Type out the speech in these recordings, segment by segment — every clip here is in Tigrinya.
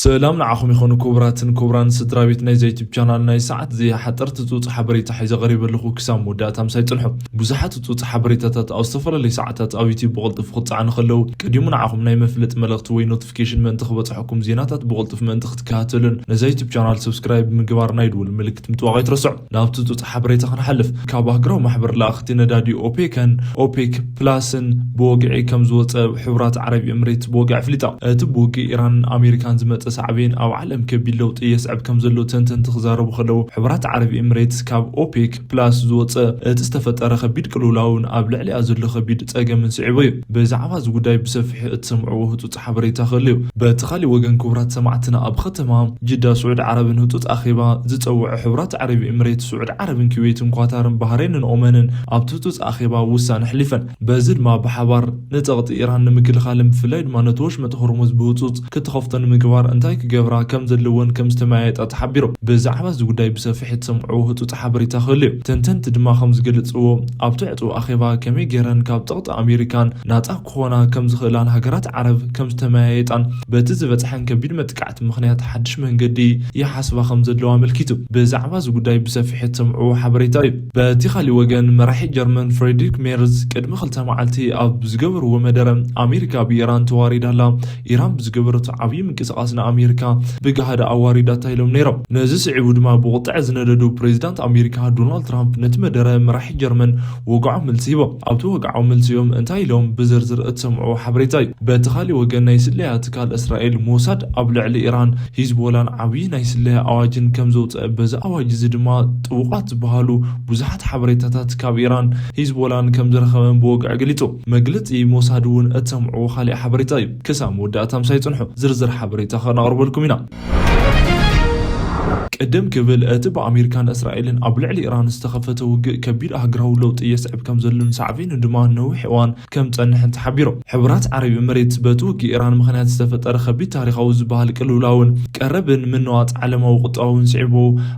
ሰላም ንዓኹም ይኹን ክቡራትን ክቡራን ስድራ ቤት ናይዛ ዩቲብ ቻናል። ናይ ሰዓት እዚ ሓጠርቲ ፁፅ ሓበሬታ ሒዘ ቀሪበ ኣለኹ። ክሳብ መወዳእታ ምሳይ ፅንሑ። ብዙሓት ፁፅ ሓበሬታታት ኣብ ዝተፈላለዩ ሰዓታት ኣብ ዩቲብ ብቕልጡፍ ክፀዓኑ ከለዉ፣ ቀዲሙ ንዓኹም ናይ መፍለጢ መልእኽቲ ወይ ኖቲፊኬሽን ምእንቲ ክበፅሐኩም፣ ዜናታት ብቕልጡፍ ምእንቲ ክትከታተሉን ነዛ ዩቲብ ቻናል ሰብስክራይብ ምግባር ናይ ደወል ምልክት ምጥዋቕ ኣይትረስዑ። ናብቲ ፁፅ ሓበሬታ ክንሓልፍ፣ ካብ ኣህጉራዊ ማሕበር ለኣኽቲ ነዳዲ ኦፔክን ኦፔክ ፕላስን ብወግዒ ከም ዝወፀ ሕቡራት ዓረብ ኤምሬት ብወግዒ ኣፍሊጣ። እቲ ብውግእ ኢራንን ኣሜሪካን ዝመፀ ሳዕቤን ኣብ ዓለም ከቢድ ለውጢ የስዕብ ከም ዘሎ ተንተንቲ ክዛረቡ ከለዉ፣ ሕቡራት ዓረብ ኤምሬት ካብ ኦፔክ ፕላስ ዝወፀ እቲ ዝተፈጠረ ከቢድ ቅልውላውን ኣብ ልዕሊኣ ዘሎ ከቢድ ፀገምን ስዒቡ እዩ። ብዛዕባ እዚ ጉዳይ ብሰፊሑ እትሰምዕዎ ህፁፅ ሓበሬታ ክህሉ እዩ። በቲ ካሊእ ወገን ክቡራት ሰማዕትና፣ ኣብ ከተማ ጅዳ ስዑድ ዓረብን ህፁፅ ኣኼባ ዝፀውዐ ሕቡራት ዓረብ ኤምሬት ስዑድ ዓረብን ኩዌትን ኳታርን ባህሬንን ኦመንን ኣብቲ ህፁፅ ኣኼባ ውሳነ ኣሕሊፈን። በዚ ድማ ብሓባር ንፀቕጢ ኢራን ንምክልኻልን ብፍላይ ድማ ነቲ ወሽመጥ ሆርሙዝ ብህፁፅ ክትኸፍቶ ንምግባር እንታይ ክገብራ ከም ዘለወን ከም ዝተመያየጣ ተሓቢሩ። ብዛዕባ እዚ ጉዳይ ብሰፊሕ እትሰምዕዎ ህፁፅ ሓበሬታ ክህሉ እዩ። ተንተንቲ ድማ ከም ዝገልፅዎ፣ ኣብቲ ዕፁ ኣኼባ ከመይ ገይረን ካብ ፀቕጢ ኣሜሪካን ናፃ ክኾና ከም ዝኽእላን ሃገራት ዓረብ ከም ዝተመያየጣን በቲ ዝበፅሐን ከቢድ መጥቃዕቲ ምኽንያት ሓድሽ መንገዲ ይሓስባ ከም ዘለዋ ኣመልኪቱ። ብዛዕባ እዚ ጉዳይ ብሰፊሕ እትሰምዕዎ ሓበሬታ እዩ። በቲ ካሊእ ወገን፣ መራሒ ጀርመን ፍሬድሪክ ሜርዝ ቅድሚ ክልተ መዓልቲ ኣብ ዝገበርዎ መደረ፣ ኣሜሪካ ብኢራን ተዋሪዳ ኣላ፣ ኢራን ብዝገበረቶ ዓብዪ ምንቅስቓስ ንኣሜሪካ ብጋህዲ ኣዋሪዳታ ኢሎም ነይሮም። ነዚ ስዒቡ ድማ ብቁጥዐ ዝነደዱ ፕሬዚዳንት ኣሜሪካ ዶናልድ ትራምፕ ነቲ መደረ መራሒ ጀርመን ወግዓዊ መልሲ ሂቦም። ኣብቲ ወግዓዊ መልሲኦም እንታይ ኢሎም ብዝርዝር እትሰምዕዎ ሓበሬታ እዩ። በቲ ካሊእ ወገን፣ ናይ ስለያ ትካል እስራኤል ሞሳድ ኣብ ልዕሊ ኢራን ሂዝቦላን ዓብዪ ናይ ስለያ ኣዋጅን ከም ዘውፅአ፣ በዚ ኣዋጅ እዚ ድማ ጥቡቓት ዝበሃሉ ብዙሓት ሓበሬታታት ካብ ኢራን ሂዝቦላን ከም ዝረኸበን ብወግዒ ገሊጹ። መግለጺ ሞሳድ እውን እትሰምዕዎ ካሊእ ሓበሬታ እዩ። ክሳብ መወዳእታ ምሳይ ጽንሑ፣ ዝርዝር ሓበሬታ ከነቕርበልኩም ኢና። ቅድም ክብል፣ እቲ ብኣሜሪካን እስራኤልን ኣብ ልዕሊ ኢራን ዝተኸፈተ ውግእ ከቢድ ኣህጉራዊ ለውጢ የስዕብ ከም ዘሎን ሳዕቤኑ ድማ ነዊሕ እዋን ከም ዝጸንሕን ተሓቢሩ። ሕቡራት ዓረብ ኤምሬት በቲ ውግእ ኢራን ምኽንያት ዝተፈጠረ ከቢድ ታሪኻዊ ዝበሃል ቅልውላውን ቀረብን ምንዋጽ ዓለማዊ ቁጠባውን ስዒቡ፣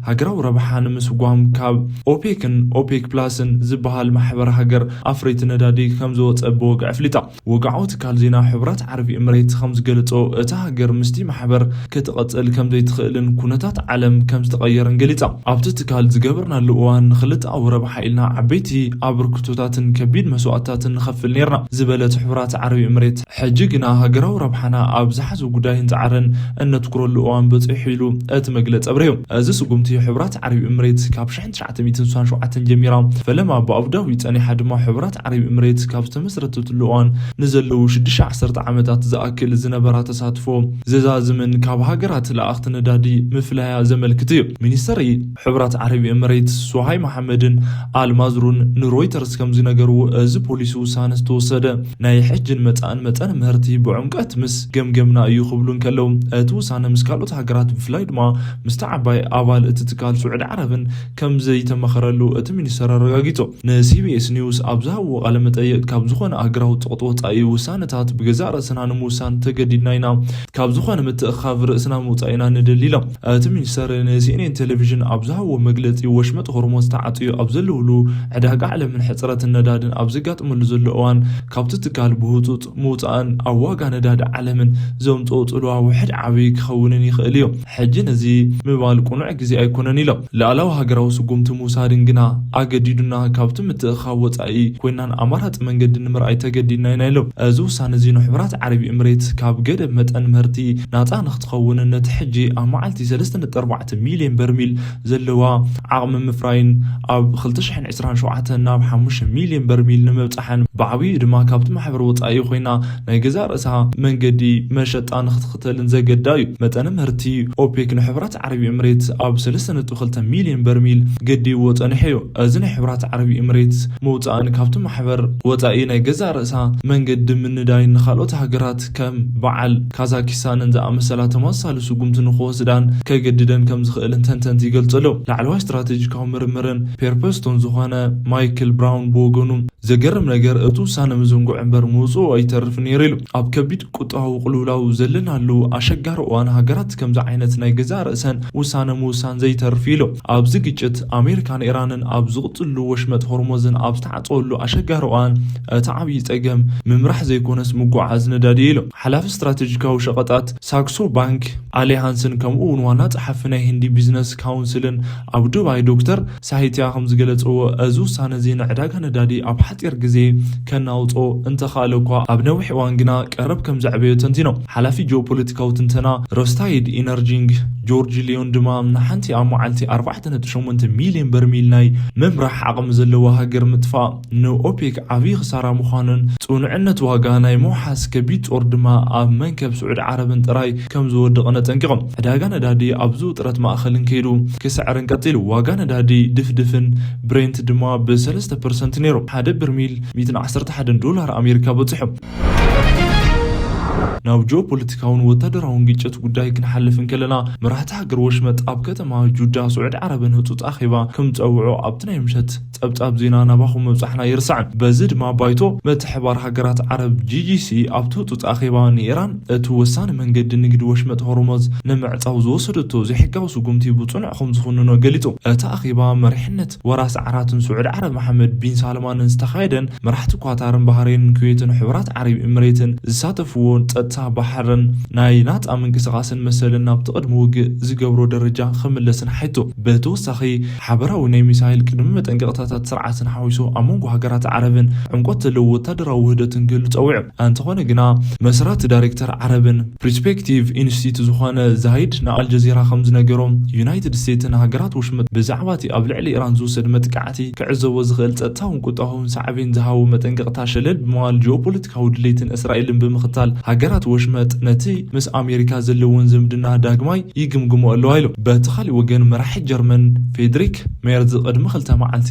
ሃገራዊ ረብሓ ንምስጓም ካብ ኦፔክን ኦፔክ ፕላስን ዝበሃል ማሕበር ሃገር ኣፍረይቲ ነዳዲ ከም ዝወጸ ብወግዒ ኣፍሊጣ። ወግዓዊ ትካል ዜና ሕቡራት ዓረብ ኤምሬት ከም ዝገለጾ፣ እታ ሃገር ምስቲ ማሕበር ክትቐጽል ከም ዘይትኽእልን ኩነታት ዓለም ከም ዝተቐየረን ገሊጻ። ኣብቲ ትካል ዝገበርናሉ እዋን፣ ንክልተኣዊ ረብሓ ኢልና ዓበይቲ ኣበርክቶታትን ከቢድ መስዋእትታትን ንኸፍል ነይርና ዝበለት ሕቡራት ዓረብ ኤምሬት፣ ሕጂ ግና ሃገራዊ ረብሓና ኣብ ዝሓዘ ጉዳይ እንጸዓርን እነትኩረሉ እዋን በጺሑ ኢሉ እቲ መግለጺ ኣብሪሁ። እዚ ስጉምቲ ሕቡራት ዓረብ ኤምሬት ካብ ሽሕን ትሽዓተ ሚእትን ስሳን ሸውዓተን ጀሚራ፣ ፈለማ ብኣቡዳቢ ጸኒሓ ድማ ሕቡራት ዓረብ ኤምሬት ካብ ዝተመስረተትሉ እዋን ንዘለዉ ሽዱሽተ ዓሰርተ ዓመታት ዝኣክል ዝነበራ ተሳትፎ ዘዛዝምን ካብ ሃገራት ለኣኽቲ ነዳዲ ምፍላያ ዘመልክት እዩ። ሚኒስተር ሕቡራት ዓረብ ኤምሬት ሱሃይ መሓመድን ኣል ማዝሩን ንሮይተርስ ከም ዝነገርዎ፣ እዚ ፖሊሲ ውሳነ ዝተወሰደ ናይ ሕጅን መጻእን መጠን ምህርቲ ብዕምቀት ምስ ገምገምና እዩ ክብሉ እንከለዉ፣ እቲ ውሳነ ምስ ካልኦት ሃገራት ብፍላይ ድማ ምስቲ ዓባይ ኣባል እቲ ትካል ስዑዲ ዓረብን ከም ዘይተመኸረሉ እቲ ሚኒስተር ኣረጋጊጹ። ንሲቢኤስ ኒውስ ኣብ ዝሃብዎ ቃለ መጠይቕ፣ ካብ ዝኾነ ኣህጉራዊ ጸቕጢ ወጻኢ ውሳነታት ብገዛእ ርእስና ንምውሳን ተገዲድና ኢና። ካብ ዝኾነ ምትእኽኻብ ርእስና ምውጻእ ኢና ንደሊ ኢሎም። እቲ ሚኒስተር ንሲኤንኤን ቴሌቪዥን ኣብ ዝሃብዎ መግለጺ፣ ወሽመጥ ሆርሙዝ ተዓጽዩ ኣብ ዘለውሉ፣ ዕዳጋ ዓለምን ሕጽረትን ነዳድን ኣብ ዘጋጥመሉ ዘሎ እዋን፣ ካብቲ ትካል ብህጹጽ ምውጻእን ኣብ ዋጋ ነዳዲ ዓለምን ዘምጽኦ ጽልዋ ውሕድ ዓቢ ክኸውንን ይኽእል እዩ። ሕጂ ነዚ ምባል ቅኑዕ ግዜ ኣይኮነን ኢሎም። ልኣላዊ ሃገራዊ ስጉምቲ ምውሳድን ግና ኣገዲዱና፣ ካብቲ ምትእኽኻብ ወጻኢ ኮይናን ኣማራጺ መንገዲ ንምርኣይ ተገዲድና ኢና ኢሎም። እዚ ውሳነ እዚ ንሕቡራት ዓረብ ኤምሬት ካብ ገደብ መጠን ምህርቲ ናጻ ንክትኸውንን ነቲ ሕጂ ኣብ መዓልቲ ሰለስተ ነጥቢ ኣርባዕተ ሚልዮን በርሚል ዘለዋ ዓቕሚ ምፍራይን ኣብ ክልተ ሽሕን ዕስራን ሸውዓተን ናብ ሓሙሽተ ሚልዮን በርሚል ንምብጻሕን ብዓብዩ ድማ ካብቲ ማሕበር ወጻኢ ኮይና ናይ ገዛእ ርእሳ መንገዲ መሸጣ ንክትኽተልን ዘገዳ እዩ። መጠነ ምህርቲ ኦፔክ ንሕቡራት ዓረብ ኤምሬት ኣብ ሰለስተ ነጥቢ ክልተ ሚልዮን በርሚል ገዲብዎ ጸኒሑ እዩ። እዚ ናይ ሕቡራት ዓረብ ኤምሬት ምውጻእን ካብቲ ማሕበር ወጻኢ ናይ ገዛእ ርእሳ መንገዲ ምንዳይን ንኻልኦት ሃገራት ከም በዓል ካዛኪስታንን ዝኣመሰላ ተመሳሳሊ ስጉምቲ ንክወስዳን ከገድደን ከም ዝኽእልን ተንተንቲ ይገልጹ ኣለዉ። ላዕለዋይ ስትራቴጂካዊ ምርምርን ፔርፐስቶን ዝኾነ ማይክል ብራውን ብወገኑ፣ ዘገርም ነገር እቲ ውሳነ ምዝንጉዕ እምበር ምውፅኡ ኣይተርፍ ነይሩ ኢሉ። ኣብ ከቢድ ቁጠባዊ ቅልውላው ዘለናሉ ኣሸጋሪ እዋን ሃገራት ከምዚ ዓይነት ናይ ገዛእ ርእሰን ውሳነ ምውሳን ዘይተርፍ ኢሉ። ኣብዚ ግጭት ኣሜሪካን ኢራንን ኣብ ዝቕፅሉ ወሽመጥ ሆርሞዝን ኣብ ዝተዓፀወሉ ኣሸጋሪ እዋን እቲ ዓብዪ ፀገም ምምራሕ ዘይኮነስ ምጉዓዝ ነዳዲ ኢሉ። ሓላፊ ስትራቴጂካዊ ሸቐጣት ሳክሶ ባንክ ኣሊ ሃንስን ከምኡ እውን ዋና ጸሓፊ ናይ ህንዲ ቢዝነስ ካውንስልን ኣብ ዱባይ ዶክተር ሳሂትያ ከም ዝገለጽዎ፣ እዚ ውሳነ እዚ ንዕዳጋ ነዳዲ ኣብ ሓጺር ግዜ ከናውጾ እንተኻእለ እኳ ኣብ ነዊሕ እዋን ግና ቀረብ ከም ዘዕበዮ ተንቲኖም። ሓላፊ ጂኦፖለቲካዊ ትንተና ሮስታይድ ኢነርጂንግ ጆርጅ ሊዮን ድማ ንሓንቲ ኣብ መዓልቲ ኣርባዕተ ነጥቢ ሸሞንተ ሚልዮን በርሚል ናይ ምምራሕ ዓቕሚ ዘለዋ ሃገር ምጥፋእ ንኦፔክ ዓብዪ ክሳራ ምዃኑን ጽኑዕነት ዋጋ ናይ ምውሓስ ከቢድ ጦር ድማ ኣብ መንከብ ስዑድ ዓረብን ጥራይ ከም ዝወድቕን ኣጠንቂቖም። ዕዳጋ ነዳዲ ኣብዚ ውጥረት ማእኸልን ከይዱ ክስዕርን ቀጺሉ። ዋጋ ነዳዲ ድፍድፍን ብሬንት ድማ ብ ሰለስተ ፐርሰንት ነይሩ። ሓደ በርሚል ሚእትን ዓሰርተ ሓደን ዶላር ኣሜሪካ በጺሑ። ናብ ጂኦፖለቲካውን ወታደራውን ግጭት ጉዳይ ክንሓልፍ እንከለና፣ መራሕቲ ሃገር ወሽመጥ ኣብ ከተማ ጁዳ ስዑድ ዓረብን ህጹጽ ኣኼባ ከም ዝጸውዑ ኣብቲ ናይ ምሸት ጸብጻብ ዜና ናባኹም ምብጻሕና ኣይርሳዕን። በዚ ድማ ባይቶ ምትሕብባር ሃገራት ዓረብ ጂ ጂ ሲ ኣብቲ ህጹጽ ኣኼባ ንኢራን እቲ ወሳኒ መንገዲ ንግዲ ወሽመጥ ሆርሞዝ ንምዕጻው ዝወሰደቶ ዘይሕጋዊ ስጉምቲ ብጽኑዕ ከም ዝኹንኖ ገሊጹ። እቲ ኣኼባ መሪሕነት ወራስ ዓራትን ስዑድ ዓረብ መሓመድ ቢን ሳልማንን ዝተኻየደን መራሕቲ ኳታርን ባህሬንን ኩዌትን ሕቡራት ዓረብ ኤምሬትን ዝሳተፍዎ ጸጥታ ባሕርን ናይ ናጻ ምንቅስቓስን መሰልን ናብቲ ቅድሚ ውግእ ዝገብሮ ደረጃ ክምለስን ሓይቱ። ብተወሳኺ ሓበራዊ ናይ ሚሳይል ቅድሚ መጠንቀቕታታት ስርዓትን ሓዊሱ ኣብ መንጎ ሃገራት ዓረብን ዕምቆት ዘለዎ ወታደራዊ ውህደትን ክህሉ ጸዊዑ። እንተኾነ ግና መስራቲ ዳይሬክተር ዓረብን ፕሪስፔክቲቭ ኢንስቲትዩት ዝኾነ ዛይድ ንኣልጀዚራ ከም ዝነገሮ፣ ዩናይትድ ስቴትስን ሃገራት ወሽመጥ ብዛዕባ እቲ ኣብ ልዕሊ ኢራን ዝውሰድ መጥቃዕቲ ክዕዘቦ ዝኽእል ጸጥታውን ቁጠባውን ሳዕቤን ዝሃቡ መጠንቀቕታ ሸለል ብምባል ጂኦፖለቲካዊ ድሌትን እስራኤልን ብምኽታል ሃገራት ወሽመጥ ነቲ ምስ ኣሜሪካ ዘለውን ዝምድና ዳግማይ ይግምግሞ ኣለዋ ኢሉ። በቲ ካሊእ ወገን መራሒ ጀርመን ፌድሪክ ሜርዝ ቅድሚ ክልተ መዓልቲ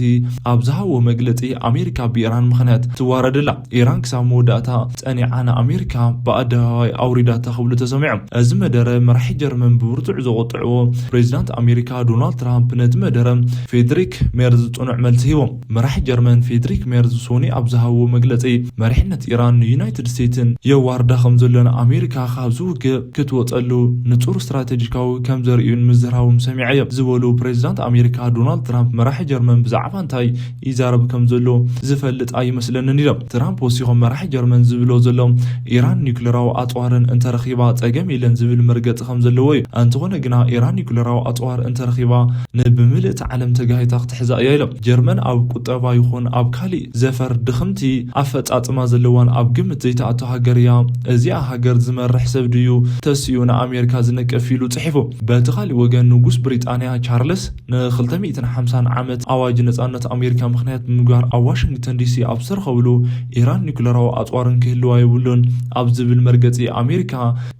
ኣብ ዝሃቦ መግለጺ ኣሜሪካ ብኢራን ምኽንያት ትዋረድ ኣላ። ኢራን ክሳብ መወዳእታ ጸኒዓ ንኣሜሪካ ብኣደባባይ ኣውሪዳታ ክብሉ ተሰሚዖም። እዚ መደረ መራሒ ጀርመን ብብርቱዕ ዘቖጥዕዎ ፕሬዚዳንት ኣሜሪካ ዶናልድ ትራምፕ ነቲ መደረ ፌድሪክ ሜርዝ ጽኑዕ መልሲ ሂቦም። መራሒ ጀርመን ፌድሪክ ሜርዝ ሶኒ ኣብ ዝሃብዎ መግለጺ መሪሕነት ኢራን ንዩናይትድ ስቴትስን የዋርዳ ከም ዘሎን ኣሜሪካ ካብዚ ውግእ ክትወጸሉ ንጹር ስትራቴጂካዊ ከም ዘርእዩን ምዝራቦም ሰሚዐዮ ዝበሉ ፕሬዚዳንት ኣሜሪካ ዶናልድ ትራምፕ መራሒ ጀርመን ብዛዕባ እንታይ ይዛረብ ከም ዘሎ ዝፈልጥ ኣይመስለንን ኢሎም። ትራምፕ ወሲኾም መራሒ ጀርመን ዝብሎ ዘሎ ኢራን ኒውክሌራዊ ኣጽዋርን እንተረኺባ ጸገም የለን ዝብል መርገጺ ከም ዘለዎ እዩ። እንተኾነ ግና ኢራን ኒውክሌራዊ ኣጽዋር እንተረኺባ ንብምልእቲ ዓለም ተጋሂታ ክትሕዛ እያ ኢሎም። ጀርመን ኣብ ቁጠባ ይኹን ኣብ ካሊእ ዘፈር ድኽምቲ ኣፈጻጽማ ዘለዋን ኣብ ግምት ዘይተኣቱ ሃገር እያ። እዚኣ ሃገር ዝመርሕ ሰብ ድዩ ተሲኡ ንኣሜሪካ ዝነቅፍ ኢሉ ጽሒፉ። በቲ ካሊእ ወገን ንጉስ ብሪጣንያ ቻርልስ ን ክልተ ሚእትን ሓምሳን ዓመት ኣዋጅ ነጻነት ኣሜሪካ ምኽንያት ብምግባር ኣብ ዋሽንግተን ዲሲ ኣብ ዝተረኸብሉ ኢራን ኒውክሌራዊ ኣጽዋርን ክህልዋ የብሉን ኣብ ዝብል መርገጺ ኣሜሪካ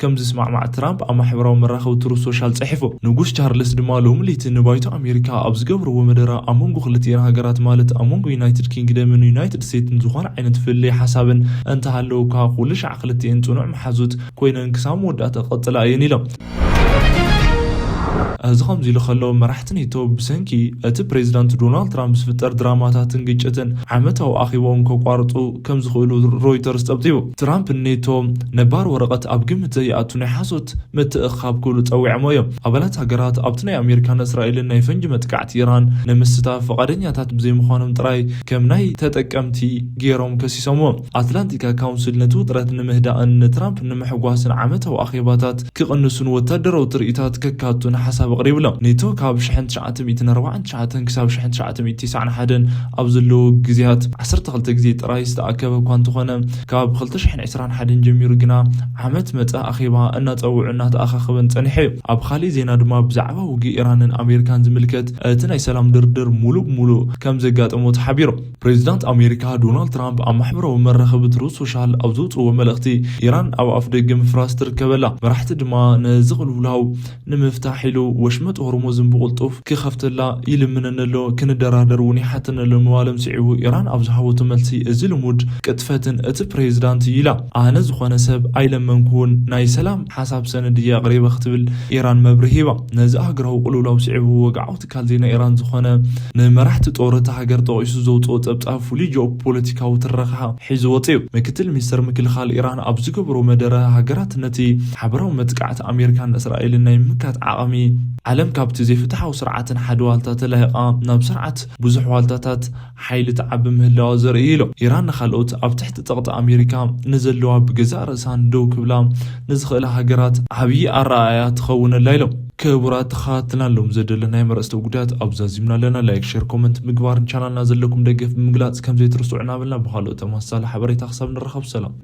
ከም ዝስማዕማዕ ትራምፕ ኣብ ማሕበራዊ መራኸቢ ትሩዝ ሶሻል ጽሒፉ። ንጉስ ቻርልስ ድማ ሎሚ ለይቲ ንባይቶ ኣሜሪካ ኣብ ዝገብርዎ መደረ ኣብ መንጎ ክልቲኤን ሃገራት ማለት ኣብ መንጎ ዩናይትድ ኪንግደምን ዩናይትድ ስቴትስን ዝኾነ ዓይነት ፍልልይ ሓሳብን እንተሃለወ እኳ ኩሉ ሻዕ ክልቲኤን ጽኑዕ መሓዙት ኮይነን ክሳብ መወዳእታ ክቕጽላ እየን ኢሎም። እዚ ከምዚ ኢሉ ከሎ መራሕቲ ኔቶ ብሰንኪ እቲ ፕሬዚዳንት ዶናልድ ትራምፕ ዝፍጠር ድራማታትን ግጭትን ዓመታዊ ኣኼባኦም ከቋርጹ ከም ዝኽእሉ ሮይተርስ ጸብጺቡ። ትራምፕ ንኔቶ ነባር ወረቐት ኣብ ግምት ዘይኣቱ ናይ ሓሶት ምትእኽኻብ ክብሉ ጸዊዖሞ እዮም። ኣባላት ሃገራት ኣብቲ ናይ ኣሜሪካን እስራኤልን ናይ ፈንጂ መጥቃዕቲ ኢራን ንምስታፍ ፍቓደኛታት ብዘይምዃኖም ጥራይ ከም ናይ ተጠቀምቲ ገይሮም ከሲሶምዎ። ኣትላንቲካ ካውንስል ነቲ ውጥረት ንምህዳእን ንትራምፕ ንምሕጓስን ዓመታዊ ኣኼባታት ክቕንሱን ወታደራዊ ትርኢታት ከካቱን ሓሳብ ኣቕሪቡሎም። ኔቶ ካብ ሽሕን ትሽዓተ ሚእትን ኣርባዓን ትሽዓተን ክሳብ ሽሕን ትሽዓተ ሚእትን ተስዓን ሓደን ኣብ ዘለዉ ግዜያት ዓሰርተ ክልተ ግዜ ጥራይ ዝተኣከበ እኳ እንተኾነ፣ ካብ ክልተ ሽሕን ዕስራን ሓደን ጀሚሩ ግና ዓመት መጸ ኣኼባ እናጸውዑ እናተኣኻኸበን ጸኒሑ እዩ። ኣብ ካሊእ ዜና ድማ ብዛዕባ ውግእ ኢራንን ኣሜሪካን ዝምልከት እቲ ናይ ሰላም ድርድር ሙሉእ ብሙሉእ ከም ዘጋጠሞ ተሓቢሩ። ፕሬዚዳንት ኣሜሪካ ዶናልድ ትራምፕ ኣብ ማሕበራዊ መራኸቢ ትሩዝ ሶሻል ኣብ ዘውፅዎ መልእኽቲ፣ ኢራን ኣብ ኣፍ ደገ ምፍራስ ትርከበላ፣ መራሕቲ ድማ ነዚ ቅልውላው ንምፍታሕ ኢሉ ወሽመጥ ሆርሙዝን ብቕልጡፍ ክኸፍተላ ይልምነን ኣሎ፣ ክንደራደር እውን ይሓተን ኣሎ ምባሎም ስዒቡ፣ ኢራን ኣብ ዝሃበቶ መልሲ፣ እዚ ልሙድ ቅጥፈትን እቲ ፕሬዚዳንት እዩ ኢላ። ኣነ ዝኾነ ሰብ ኣይለመንኩን፣ ናይ ሰላም ሓሳብ ሰነድ እየ ኣቕሪበ ክትብል ኢራን መብርሂ ሂባ። ነዚ ሃገራዊ ቅልውላው ስዒቡ ወግዓዊ ትካል ዜና ኢራን ዝኾነ ንመራሕቲ ጦር እታ ሃገር ጠቒሱ ዘውፅኦ ፀብፃብ ፍሉይ ጂኦፖለቲካዊ ትረኻ ሒዙ ወፂኡ። ምክትል ሚኒስተር ምክልኻል ኢራን ኣብ ዝገበሮ መደረ፣ ሃገራት ነቲ ሓበራዊ መጥቃዕቲ ኣሜሪካን እስራኤልን ናይ ምምካት ዓቕሚ ዓለም ካብቲ ዘይፍትሓዊ ስርዓትን ሓደ ዋልታ ተላሂቓ ናብ ስርዓት ብዙሕ ዋልታታት ሓይሊ ትዓቢ ምህላዋ ዘርኢ ኢሎም። ኢራን ንኻልኦት ኣብ ትሕቲ ጸቕጢ ኣሜሪካ ንዘለዋ ብገዛእ ርእሳን ደው ክብላ ንዝኽእላ ሃገራት ዓብዪ ኣረኣእያ ትኸውነላ ኢሎም። ክቡራት ተኸታተልትና፣ ሎም ዘደለናዮም ኣርእስተ ጉዳያት ኣብዚ ዛዚምና ኣለና። ላይክ፣ ሼር፣ ኮመንት ምግባርን ቻናልና ዘለኩም ደገፍ ብምግላጽ ከም ዘይትርስዑ እናበልና፣ ብኻልኦት ተመሳሳሊ ሓበሬታ ክሳብ ንራኸብ ሰላም።